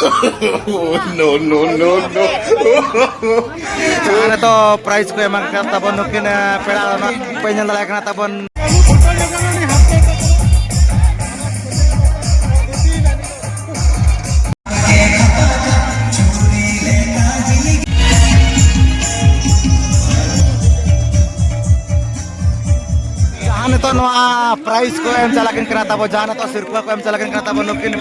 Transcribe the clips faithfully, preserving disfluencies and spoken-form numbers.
No, no, no, no. ᱱᱤᱛᱚᱜ prize ᱠᱚ ᱮᱢᱟ ᱠᱟᱫ ᱛᱟᱵᱚᱱ ᱱᱩᱠᱤᱱ, ᱮ, ᱯᱮᱲᱟ ᱦᱚᱲ ᱯᱮ ᱧᱮᱞ ᱫᱟᱲᱮᱭᱟᱜ ᱠᱟᱱᱟ ᱛᱟᱵᱚᱱ᱾ ᱡᱟᱦᱟᱸ ᱱᱤᱛᱚᱜ ᱱᱚᱣᱟ prize ᱠᱚ ᱮᱢ ᱪᱟᱞᱟᱜ ᱠᱟᱱ ᱠᱟᱱᱟ ᱛᱟᱵᱚ, ᱡᱟᱦᱟᱸ ᱱᱤᱛᱚᱜ ᱥᱤᱨᱯᱟᱹ ᱠᱚ ᱮᱢ ᱪᱟᱞᱟᱜ ᱠᱟᱱ ᱠᱟᱱᱟ ᱛᱟᱵᱚ, ᱱᱩᱠᱤᱱ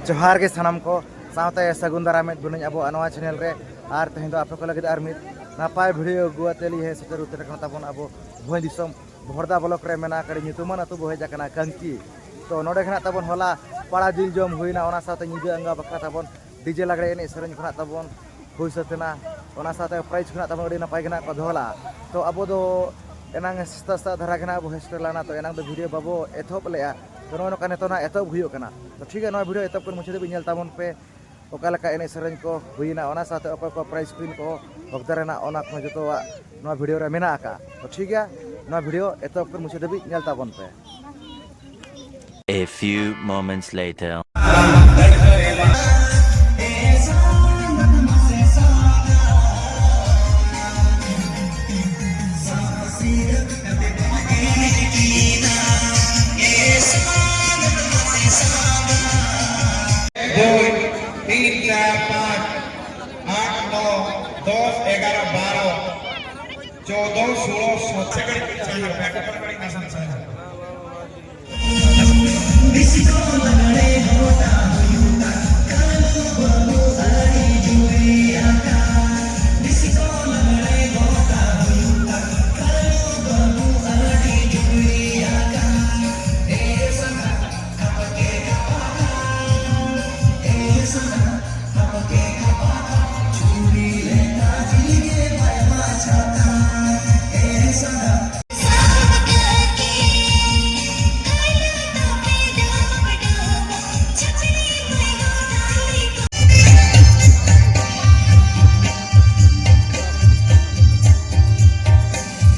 ᱡᱚᱦᱟᱨ ᱜᱮ ᱥᱟᱱᱟᱢ ᱠᱚ, ᱥᱟᱶᱛᱮ ᱥᱟᱹᱜᱩᱱ ᱫᱟᱨᱟᱢᱮᱫ ᱵᱚᱱᱟᱹᱧ ᱟᱵᱚ ᱱᱚᱣᱟ channel ᱨᱮ᱾ ᱟᱨ ᱛᱮᱦᱮᱧ ᱫᱚ ᱟᱯᱮ ᱠᱚ ᱞᱟᱹᱜᱤᱫ ᱟᱨ ᱢᱤᱫ ᱱᱟᱯᱟᱭ video ᱟᱹᱜᱩ ᱟᱛᱮ ᱞᱤᱧ ᱦᱮᱡ ᱥᱮᱴᱮᱨ ᱩᱛᱟᱹᱨ ᱟᱠᱟᱱᱟ ᱛᱟᱵᱚᱱ ᱟᱵᱚ ᱵᱷᱚᱸᱡᱽ ᱫᱤᱥᱚᱢ ᱵᱚᱦᱚᱲᱫᱟ block ᱨᱮ ᱢᱮᱱᱟᱜ ᱟᱠᱟᱫ ᱧᱩᱛᱩᱢᱟᱱ ᱟᱹᱛᱩ ᱵᱚ ᱦᱮᱡ ᱟᱠᱟᱱᱟ ᱠᱟᱝᱠᱤ᱾ ᱛᱚ ᱱᱚᱰᱮ ᱠᱷᱚᱱᱟᱜ ᱛᱟᱵᱚᱱ ᱦᱚᱞᱟ ᱯᱟᱲᱟ ᱡᱤᱞ ᱡᱚᱢ ᱦᱩᱭᱱᱟ, ᱚᱱᱟ ᱥᱟᱶᱛᱮ ᱧᱤᱫᱟᱹ ᱟᱸᱜᱟ ᱵᱟᱠᱷᱨᱟ ᱛᱟᱵᱚᱱ DJ ᱞᱟᱜᱽᱲᱮ ᱮᱱᱮᱡ ᱥᱮᱨᱮᱧ ᱠᱷᱚᱱᱟᱜ ᱛᱟᱵᱚᱱ ᱦᱩᱭ ᱥᱟᱹᱛ ᱮᱱᱟ᱾ ᱚᱱᱟ ᱥᱟᱶᱛᱮ prize ᱠᱷᱚᱱᱟᱜ ᱛᱟᱵᱚᱱ ᱟᱹᱰᱤ ᱱᱟᱯᱟᱭ ᱜᱮ ᱱᱟᱜ ᱠᱚ ᱫᱚᱦᱚ ᱞᱟᱜᱼᱟ᱾ ᱛᱚ ᱟᱵᱚ ᱫᱚ ᱮᱱᱟᱝ ᱥᱮᱛᱟᱜ ᱥᱮᱛᱟᱜ ᱫᱷᱟᱨᱟ ᱜᱮ ᱱᱟᱜ ᱵᱚ ᱦᱮᱡ ᱥᱮᱴᱮᱨ ᱞᱮᱱᱟ, ᱛᱚ ᱮᱱᱟᱝ ᱫᱚ video ᱵᱟᱵᱚ ᱮᱛᱚᱦᱚᱵ ᱞᱮᱜᱼᱟ᱾ ᱛᱚ ᱱᱚᱜᱼᱚᱭ ᱱᱚᱝᱠᱟ ᱱᱤᱛᱚᱜ ᱱᱟᱜ ᱮᱛᱚᱦᱚᱵ ᱦᱩᱭᱩᱜ ᱠᱟᱱᱟ᱾ ᱛᱚ ᱴᱷᱤᱠ ᱜᱮᱭᱟ, ᱱᱚᱣᱟ video ᱮᱛᱚᱦᱚᱵ ᱠᱷᱚᱱ ᱢᱩᱪᱟᱹᱫ ᱫᱷᱟᱹᱵᱤᱡ ᱧᱮᱞ ᱛᱟᱵᱚᱱ ᱯᱮ, ᱚᱠᱟ ᱞᱮᱠᱟ ᱮᱱᱮᱡ ᱥᱮᱨᱮᱧ ᱠᱚ ᱦᱩᱭᱱᱟ, ᱚᱱᱟ ᱥᱟᱶᱛᱮ ᱚᱠᱚᱭ ᱠᱚ prize queen ᱠᱚ ᱦᱚᱠᱫᱟᱨ ᱮᱱᱟ, ᱚᱱᱟ ᱠᱚᱦᱚᱸ ᱡᱚᱛᱚᱣᱟᱜ ᱱᱚᱣᱟ video ᱨᱮ ᱢᱮᱱᱟᱜ ᱟᱠᱟᱫᱼᱟ᱾ ᱛᱚ ᱴᱷᱤᱠ ᱜᱮᱭᱟ, ᱱᱚᱣᱟ video ᱮᱛᱚᱦᱚᱵ ᱠᱷᱚᱱ ᱢᱩᱪᱟᱹᱫ ᱫᱷᱟᱹᱵᱤᱡ ᱧᱮᱞ ᱛᱟᱵᱚᱱ ᱯᱮ᱾ A few moments later. ᱫᱩᱭ, ᱛᱤᱱ, ᱪᱟᱨ, ᱯᱟᱸᱪ, ᱟᱴ, ᱱᱚ, ᱫᱚᱥ, ᱮᱜᱟᱨᱚ, ᱵᱟᱨᱚ, ᱪᱳᱫᱚ, ᱥᱳᱞᱳ, ᱥᱚᱛᱨᱚ᱾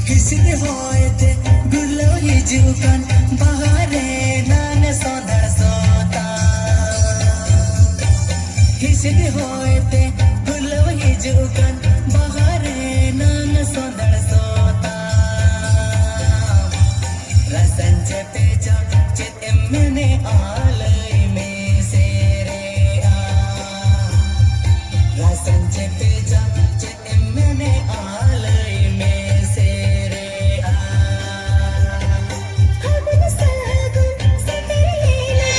ᱦᱤᱥᱤᱫ ᱦᱚᱭ ᱛᱮ ᱜᱩᱨᱞᱟᱹᱣ ᱦᱤᱡᱩᱜ ᱠᱟᱱ ᱵᱟᱦᱟ ᱨᱮ ᱱᱟᱱ ᱥᱚᱫᱚᱨ ᱥᱚᱛᱟ᱾ ᱥᱤᱫ ᱦᱚᱭ ᱛᱮ ᱠᱷᱩᱞᱟᱹᱣ ᱦᱤᱡᱩᱜ ᱠᱟᱱ ᱵᱟᱦᱟ ᱨᱮᱱᱟᱝ ᱥᱚᱸᱫᱷᱟᱲ ᱥᱚᱛᱟ᱾ ᱨᱟᱥᱟᱧ ᱪᱮᱯᱮᱡᱟ, ᱪᱮᱫ ᱮᱢ ᱢᱮᱱᱮᱜᱼᱟ ᱞᱟᱹᱭ ᱢᱮ ᱥᱮᱨᱮᱜᱼᱟ᱾ ᱨᱟᱥᱟᱧ ᱪᱮᱯᱮᱡᱟ, ᱪᱮᱫ ᱮᱢ ᱢᱮᱱᱮᱜᱼᱟ ᱞᱟᱹᱭ ᱢᱮ ᱥᱮᱨᱮᱜᱼᱟ᱾ ᱯᱷᱟᱹᱜᱩᱱ ᱥᱟᱹᱜᱩᱱ ᱥᱮᱴᱮᱨᱮᱱᱟ᱾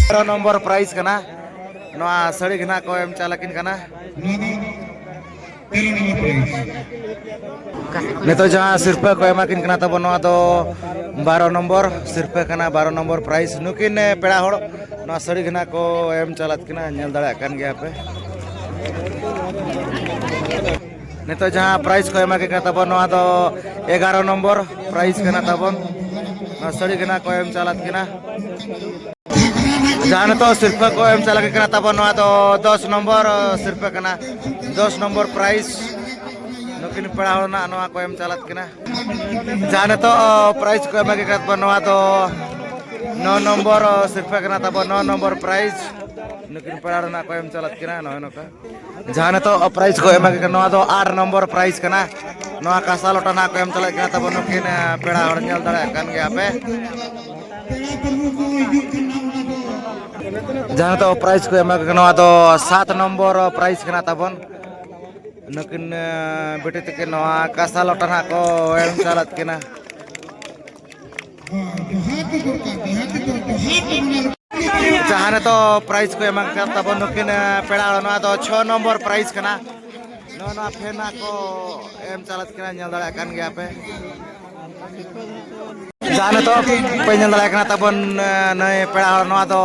ᱵᱟᱨᱚ ᱱᱚᱢᱵᱚᱨ ᱯᱨᱟᱭᱤᱡᱽ ᱠᱟᱱᱟ᱾ ᱱᱚᱣᱟ ᱥᱟᱹᱲᱤ ᱜᱮ ᱱᱟᱦᱟᱜ ᱠᱚ ᱮᱢ ᱪᱟᱞ ᱟᱹᱠᱤᱱ ᱠᱟᱱᱟ᱾ ᱱᱤᱛᱚᱜ ᱡᱟᱦᱟᱸ ᱥᱤᱨᱯᱟᱹ ᱠᱚ ᱮᱢᱟᱠᱤᱱ ᱠᱟᱱᱟ ᱛᱟᱵᱚᱱ, ᱱᱚᱣᱟ ᱫᱚ ᱵᱟᱨᱚ ᱱᱚᱢᱵᱚᱨ ᱥᱤᱨᱯᱟᱹ ᱠᱟᱱᱟ, ᱵᱟᱨᱚ ᱱᱚᱢᱵᱚᱨ ᱯᱨᱟᱭᱤᱡᱽ᱾ ᱱᱩᱠᱤᱱ, ᱮ, ᱯᱮᱲᱟ ᱦᱚᱲ ᱱᱚᱣᱟ ᱥᱟᱹᱲᱤ ᱜᱮ ᱱᱟᱦᱟᱜ ᱠᱚ ᱮᱢ ᱪᱟᱞᱟᱫ ᱠᱤᱱᱟ, ᱧᱮᱞ ᱫᱟᱲᱮᱭᱟᱜ ᱠᱟᱱ ᱜᱮᱭᱟ ᱯᱮ᱾ ᱱᱤᱛᱚᱜ ᱡᱟᱦᱟᱸ ᱯᱨᱟᱭᱤᱡᱽ ᱠᱚ ᱮᱢᱟ ᱠᱤᱱ ᱠᱟᱱᱟ ᱛᱟᱵᱚᱱ, ᱱᱚᱣᱟ ᱫᱚ ᱮᱜᱟᱨᱚ ᱱᱚᱢᱵᱚᱨ ᱯᱨᱟᱭᱤᱡᱽ ᱠᱟᱱᱟ ᱛᱟᱵᱚᱱ᱾ ᱱᱚᱣᱟ ᱥᱟᱹᱲᱤ ᱜᱮ ᱱᱟᱦᱟᱜ ᱠᱚ ᱮᱢ ᱪᱟᱞᱟᱫ ᱠᱤᱱᱟ᱾ ᱡᱟᱦᱟᱸ ᱱᱤᱛᱚᱜ ᱥᱤᱨᱯᱟᱹ ᱠᱚ ᱮᱢ ᱪᱟᱞᱟᱜ ᱠᱟᱱᱟ ᱛᱟᱵᱚᱱ, ᱱᱚᱣᱟ ᱫᱚ ᱫᱚᱥ ᱱᱚᱢᱵᱚᱨ ᱥᱤᱨᱯᱟᱹ ᱠᱟᱱᱟ, ᱫᱚᱥ ᱱᱚᱢᱵᱚᱨ ᱯᱨᱟᱭᱤᱡᱽ᱾ ᱱᱩᱠᱤᱱ ᱯᱮᱲᱟ ᱦᱚᱲ ᱱᱟᱜ ᱱᱚᱣᱟ ᱠᱚ ᱮᱢ ᱪᱟᱞᱟᱜ ᱠᱟᱱᱟ᱾ ᱡᱟᱦᱟᱸ ᱱᱤᱛᱚᱜ ᱯᱨᱟᱭᱤᱡᱽ ᱠᱚ ᱮᱢᱟ ᱠᱤᱱ ᱠᱟᱱ ᱛᱟᱵᱚᱱ, ᱱᱚᱣᱟ ᱫᱚ ᱱᱚ ᱱᱚᱢᱵᱚᱨ ᱥᱤᱨᱯᱟᱹ ᱠᱟᱱᱟ ᱛᱟᱵᱚᱱ, ᱱᱚ ᱱᱚᱢᱵᱚᱨ ᱯᱨᱟᱭᱤᱡᱽ᱾ ᱱᱩᱠᱤᱱ ᱯᱮᱲᱟ ᱦᱚᱲ ᱱᱟᱜ ᱠᱚ ᱮᱢ ᱪᱟᱞᱟᱜ ᱠᱟᱱᱟ, ᱱᱚᱜᱼᱚᱭ ᱱᱚᱝᱠᱟ᱾ ᱡᱟᱦᱟᱸ ᱱᱤᱛᱚᱜ ᱯᱨᱟᱭᱤᱡᱽ ᱠᱚ ᱮᱢᱟ ᱠᱤᱱ ᱠᱟᱱᱟ, ᱱᱚᱣᱟ ᱫᱚ ᱟᱴ ᱱᱚᱢᱵᱚᱨ ᱯᱨᱟᱭᱤᱡᱽ ᱠᱟᱱᱟ᱾ ᱱᱚᱣᱟ ᱠᱟᱸᱥᱟ ᱞᱚᱴᱟ ᱱᱟᱜ ᱠᱚ ᱮᱢ ᱪᱟᱞᱟᱜ ᱠᱟᱱᱟ ᱛᱟᱵᱚᱱ ᱱᱩᱠᱤᱱ, ᱮ, ᱯᱮᱲᱟ ᱦᱚᱲ, ᱧᱮᱞ ᱫᱟᱲᱮᱭᱟᱜ ᱠᱟᱱ ᱜᱮᱭᱟ ᱯᱮ᱾ ᱡᱟᱦᱟᱸ ᱱᱤᱛᱚᱜ ᱯᱨᱟᱭᱤᱡᱽ ᱠᱚ ᱮᱢᱟ ᱠᱚ ᱠᱟᱱᱟ, ᱱᱚᱣᱟ ᱫᱚ ᱥᱟᱛ ᱱᱚᱢᱵᱚᱨ ᱯᱨᱟᱭᱤᱡᱽ ᱠᱟᱱᱟ ᱛᱟᱵᱚᱱ᱾ ᱱᱩᱠᱤᱱ, ᱮ, ᱵᱤᱴᱤ ᱛᱟᱹᱠᱤᱱ ᱱᱚᱣᱟ ᱠᱟᱸᱥᱟ ᱞᱚᱴᱟ ᱱᱟᱜ ᱠᱚ ᱮᱢ ᱪᱟᱞᱟᱜ ᱠᱟᱱᱟ᱾ ᱡᱟᱦᱟᱸ ᱱᱤᱛᱚᱜ ᱯᱨᱟᱭᱤᱡᱽ ᱠᱚ ᱮᱢᱟ ᱠᱟᱫ ᱛᱟᱵᱚᱱ ᱱᱩᱠᱤᱱ, ᱮ, ᱯᱮᱲᱟ ᱦᱚᱲ, ᱱᱚᱣᱟ ᱫᱚ ᱪᱷᱚ ᱱᱚᱢᱵᱚᱨ ᱯᱨᱟᱭᱤᱡᱽ ᱠᱟᱱᱟ᱾ ᱱᱚᱜᱼᱚ ᱱᱚᱣᱟ ᱯᱷᱮᱱ ᱦᱟᱸᱜ ᱠᱚ ᱮᱢ ᱪᱟᱞᱟᱜ ᱠᱟᱱᱟ, ᱧᱮᱞ ᱫᱟᱲᱮᱭᱟᱜ ᱠᱟᱱ ᱜᱮᱭᱟ ᱯᱮ᱾ ᱡᱟᱦᱟᱸ ᱱᱤᱛᱚᱜ ᱯᱮ ᱧᱮᱞ ᱫᱟᱲᱮᱭᱟᱜ ᱠᱟᱱᱟ ᱛᱟᱵᱚᱱ, ᱮ, ᱱᱩᱭ ᱯᱮᱲᱟ ᱦᱚᱲ, ᱱᱚᱣᱟ ᱫᱚ,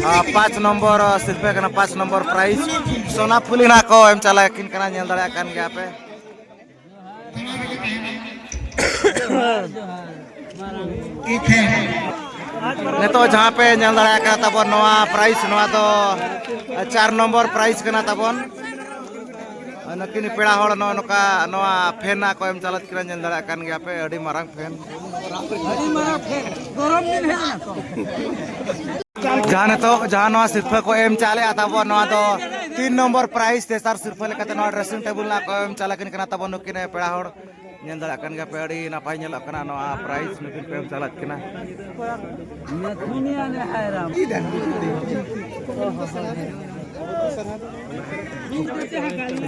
ᱟ, ᱯᱟᱸᱪ ᱱᱚᱢᱵᱚᱨ ᱥᱤᱨᱯᱟᱹ ᱠᱟᱱᱟ, ᱯᱟᱸᱪ ᱱᱚᱢᱵᱚᱨ ᱯᱨᱟᱭᱤᱡᱽ᱾ ᱥᱳᱱᱟ ᱯᱷᱩᱞᱤ ᱱᱟᱜ ᱠᱚ ᱮᱢ ᱪᱟᱞᱟᱜ ᱠᱤᱱ ᱠᱟᱱᱟ, ᱧᱮᱞ ᱫᱟᱲᱮᱭᱟᱜ ᱠᱟᱱ ᱜᱮᱭᱟ ᱯᱮ᱾ ᱱᱤᱛᱚᱜ ᱡᱟᱦᱟᱸ ᱯᱮ ᱧᱮᱞ ᱫᱟᱲᱮᱭᱟᱜ ᱠᱟᱱᱟ ᱛᱟᱵᱚᱱ, ᱱᱚᱣᱟ ᱯᱨᱟᱭᱤᱡᱽ, ᱱᱚᱣᱟ ᱫᱚ ᱪᱟᱨ ᱱᱚᱢᱵᱚᱨ ᱯᱨᱟᱭᱤᱡᱽ ᱠᱟᱱᱟ ᱛᱟᱵᱚᱱ᱾ ᱱᱩᱠᱤᱱ ᱯᱮᱲᱟ ᱦᱚᱲ ᱱᱚᱜᱼᱚ ᱱᱚᱝᱠᱟ ᱱᱚᱣᱟ ᱯᱷᱮᱱ ᱱᱟᱜ ᱠᱚ ᱮᱢ ᱪᱟᱞᱟᱜ ᱠᱟᱱᱟ, ᱧᱮᱞ ᱫᱟᱲᱮᱭᱟᱜ ᱠᱟᱱ ᱜᱮᱭᱟ ᱯᱮ, ᱟᱹᱰᱤ ᱢᱟᱨᱟᱝ ᱯᱷᱮᱱ᱾ ᱟᱹᱰᱤ ᱢᱟᱨᱟᱝ ᱯᱷᱮᱱ, ᱜᱚᱨᱚᱢ ᱫᱤᱱ ᱦᱮᱡ ᱮᱱᱟ ᱛᱚ᱾ ᱡᱟᱦᱟᱸ ᱱᱤᱛᱚᱜ ᱡᱟᱦᱟᱸ ᱱᱚᱣᱟ ᱥᱤᱨᱯᱟᱹ ᱠᱚ ᱮᱢ ᱪᱟᱞᱮᱜᱼᱟ ᱛᱟᱵᱚᱱ, ᱱᱚᱣᱟ ᱫᱚ ᱛᱤᱱ ᱱᱚᱢᱵᱚᱨ ᱯᱨᱟᱭᱤᱡᱽ, ᱛᱮᱥᱟᱨ ᱥᱤᱨᱯᱟᱹ ᱞᱮᱠᱟᱛᱮ ᱱᱚᱣᱟ ᱰᱨᱮᱥᱤᱝ ᱴᱮᱵᱩᱞ ᱱᱟᱜ ᱠᱚ ᱮᱢ ᱪᱟᱞᱟᱜ ᱠᱟᱱᱟ ᱛᱟᱵᱚᱱ ᱱᱩᱠᱤᱱ ᱯᱮᱲᱟ ᱦᱚᱲ᱾ ᱧᱮᱞ ᱫᱟᱲᱮᱭᱟᱜ ᱠᱟᱱ ᱜᱮᱭᱟ ᱯᱮ, ᱟᱹᱰᱤ ᱱᱟᱯᱟᱭ ᱧᱮᱞᱚᱜ ᱠᱟᱱᱟ ᱱᱚᱣᱟ ᱯᱨᱟᱭᱤᱡᱽ ᱱᱩᱠᱤᱱ ᱠᱚ ᱮᱢ ᱪᱟᱞᱟᱜ ᱠᱟᱱᱟ᱾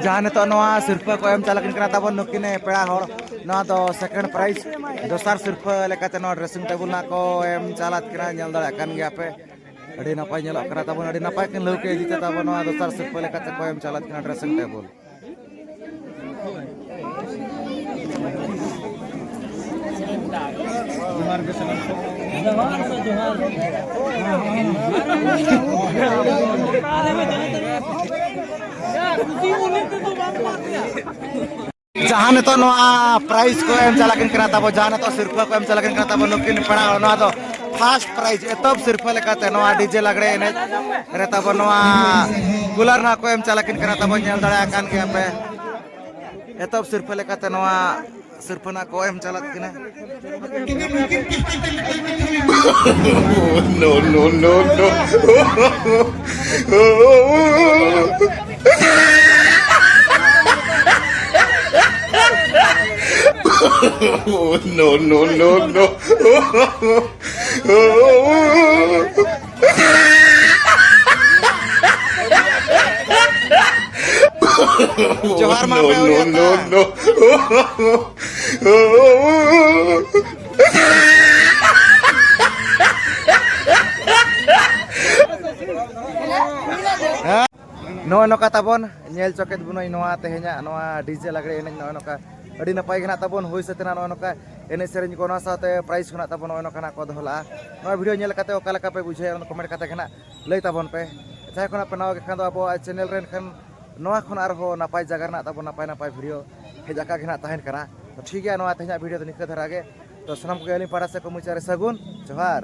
ᱡᱟᱦᱟᱸ ᱱᱤᱛᱚᱜ ᱱᱚᱣᱟ ᱥᱤᱨᱯᱟᱹ ᱠᱚ ᱮᱢ ᱪᱟᱞᱟᱜ ᱠᱟᱱᱟ ᱛᱟᱵᱚᱱ ᱱᱩᱠᱤᱱ ᱯᱮᱲᱟ ᱦᱚᱲ, ᱱᱚᱣᱟ ᱫᱚ ᱥᱮᱠᱮᱱᱰ ᱯᱨᱟᱭᱤᱡᱽ, ᱫᱚᱥᱟᱨ ᱥᱤᱨᱯᱟᱹ ᱞᱮᱠᱟᱛᱮ ᱱᱚᱣᱟ ᱰᱨᱮᱥᱤᱝ ᱴᱮᱵᱩᱞ ᱱᱟᱜ ᱠᱚ ᱮᱢ ᱪᱟᱞᱟᱜ ᱠᱟᱱᱟ, ᱧᱮᱞ ᱫᱟᱲᱮᱭᱟᱜ ᱠᱟᱱ ᱜᱮᱭᱟ ᱯᱮ᱾ ᱟᱹᱰᱤ ᱱᱟᱯᱟᱭ ᱧᱮᱞᱚᱜ ᱠᱟᱱᱟ ᱛᱟᱵᱚᱱ, ᱟᱹᱰᱤ ᱱᱟᱯᱟᱭ ᱠᱤᱱ ᱞᱟᱹᱣᱠᱟᱹ ᱤᱫᱤ ᱛᱮ ᱛᱟᱵᱚᱱ ᱱᱚᱣᱟ ᱫᱚᱥᱟᱨ ᱥᱤᱨᱯᱟᱹ ᱞᱮᱠᱟᱛᱮ ᱠᱚ ᱮᱢ ᱪᱟᱞᱟᱜ ᱠᱟᱱᱟ dressing table᱾ ᱡᱟᱦᱟᱸ ᱱᱤᱛᱚᱜ ᱱᱚᱣᱟ prize ᱠᱚ ᱮᱢ ᱪᱟᱞᱟᱜ ᱠᱟᱱ ᱠᱟᱱᱟ ᱛᱟᱵᱚ, ᱡᱟᱦᱟᱸ ᱱᱤᱛᱚᱜ ᱥᱤᱨᱯᱟᱹ ᱠᱚ ᱮᱢ ᱪᱟᱞᱟᱜ ᱠᱟᱱ ᱠᱟᱱᱟ ᱛᱟᱵᱚ, ᱱᱩᱠᱤᱱ ᱯᱮᱲᱟ ᱦᱚᱲ, ᱱᱚᱣᱟ ᱫᱚ first prize ᱮᱛᱚᱦᱚᱵ ᱥᱤᱨᱯᱟᱹ ᱞᱮᱠᱟᱛᱮ ᱱᱚᱣᱟ DJ ᱞᱟᱜᱽᱲᱮ ᱮᱱᱮᱡ ᱨᱮ ᱛᱟᱵᱚ ᱱᱚᱣᱟ cooler ᱱᱟᱜ ᱠᱚ ᱮᱢ ᱪᱟᱞᱟᱜ ᱠᱟᱱ ᱠᱟᱱᱟ ᱛᱟᱵᱚ, ᱧᱮᱞ ᱫᱟᱲᱮᱭᱟᱜ ᱠᱟᱱ ᱜᱮᱭᱟ ᱯᱮ᱾ ᱮᱛᱚᱦᱚᱵ ᱥᱤᱨᱯᱟᱹ ᱞᱮᱠᱟᱛᱮ ᱱᱚᱣᱟ ᱥᱤᱨᱯᱟᱹ ᱱᱟᱜ ᱠᱚ ᱮᱢ ᱪᱟᱞᱟᱜ ᱠᱟᱱᱟ᱾ No, no, no, no. No, no, no, no. ᱡᱚᱦᱟᱨ ᱢᱟ ᱯᱮ ᱦᱩᱭ ᱟᱛᱟ᱾ No, no, no. ᱱᱚᱜᱼᱚᱭ ᱱᱚᱝᱠᱟ ᱛᱟᱵᱚᱱ ᱧᱮᱞ ᱪᱚ ᱠᱮᱫ ᱵᱚᱱᱟᱹᱧ ᱱᱚᱣᱟ ᱛᱮᱦᱮᱧᱟᱜ ᱱᱚᱣᱟ DJ ᱞᱟᱜᱽᱲᱮ ᱮᱱᱮᱡ᱾ ᱱᱚᱜᱼᱚᱭ ᱱᱚᱝᱠᱟ ᱟᱹᱰᱤ ᱱᱟᱯᱟᱭ ᱜᱮ ᱱᱟᱜ ᱛᱟᱵᱚᱱ ᱦᱩᱭ ᱥᱟᱹᱛ ᱮᱱᱟ ᱱᱚᱜᱼᱚᱭ ᱱᱚᱝᱠᱟ ᱮᱱᱮᱡ ᱥᱮᱨᱮᱧ ᱠᱚ, ᱱᱚᱣᱟ ᱥᱟᱶᱛᱮ prize ᱠᱚ ᱱᱟᱜ ᱛᱟᱵᱚᱱ ᱱᱚᱜᱼᱚᱭ ᱱᱚᱝᱠᱟ ᱱᱟᱜ ᱠᱚ ᱫᱚᱦᱚ ᱞᱟᱜᱼᱟ᱾ ᱱᱚᱣᱟ video ᱧᱮᱞ ᱠᱟᱛᱮ ᱚᱠᱟ ᱞᱮᱠᱟ ᱯᱮ ᱵᱩᱡᱷᱟᱹᱣᱟ, ᱚᱱᱟ ᱫᱚ comment ᱠᱟᱛᱮ ᱜᱮ ᱱᱟᱜ ᱞᱟᱹᱭ ᱛᱟᱵᱚᱱ ᱯᱮ᱾ ᱡᱟᱦᱟᱸᱭ ᱠᱚ ᱱᱟᱜ ᱯᱮ ᱱᱟᱣᱟ ᱜᱮ ᱠᱷᱟᱱ ᱫᱚ ᱟᱵᱚᱣᱟᱜ channel ᱨᱮᱱ ᱠᱷᱟᱱ ᱱᱚᱣᱟ ᱠᱷᱚᱱ ᱟᱨᱦᱚᱸ ᱱᱟᱯᱟᱭ ᱡᱟᱭᱜᱟ ᱨᱮᱱᱟᱜ ᱛᱟᱵᱚᱱ ᱱᱟᱯᱟᱭ ᱱᱟᱯᱟᱭ video ᱦᱮᱡ ᱟᱠᱟ ᱜᱮ ᱱᱟᱜ ᱛᱟᱦᱮᱱ ᱠᱟᱱᱟ᱾ ᱛᱚ ᱴᱷᱤᱠ ᱜᱮᱭᱟ, ᱱᱚᱣᱟ ᱛᱮᱦᱮᱧᱟᱜ video ᱫᱚ ᱱᱤᱝᱠᱟᱹ ᱫᱷᱟᱨᱟ ᱜᱮ᱾ ᱛᱚ ᱥᱟᱱᱟᱢ ᱠᱚᱜᱮ ᱟᱹᱞᱤᱧ ᱯᱟᱦᱴᱟ ᱥᱮᱫ ᱠᱷᱚᱱ ᱢᱩᱪᱟᱹᱫ ᱨᱮ ᱥᱟᱹᱜᱩᱱ ᱡᱚᱦᱟᱨ᱾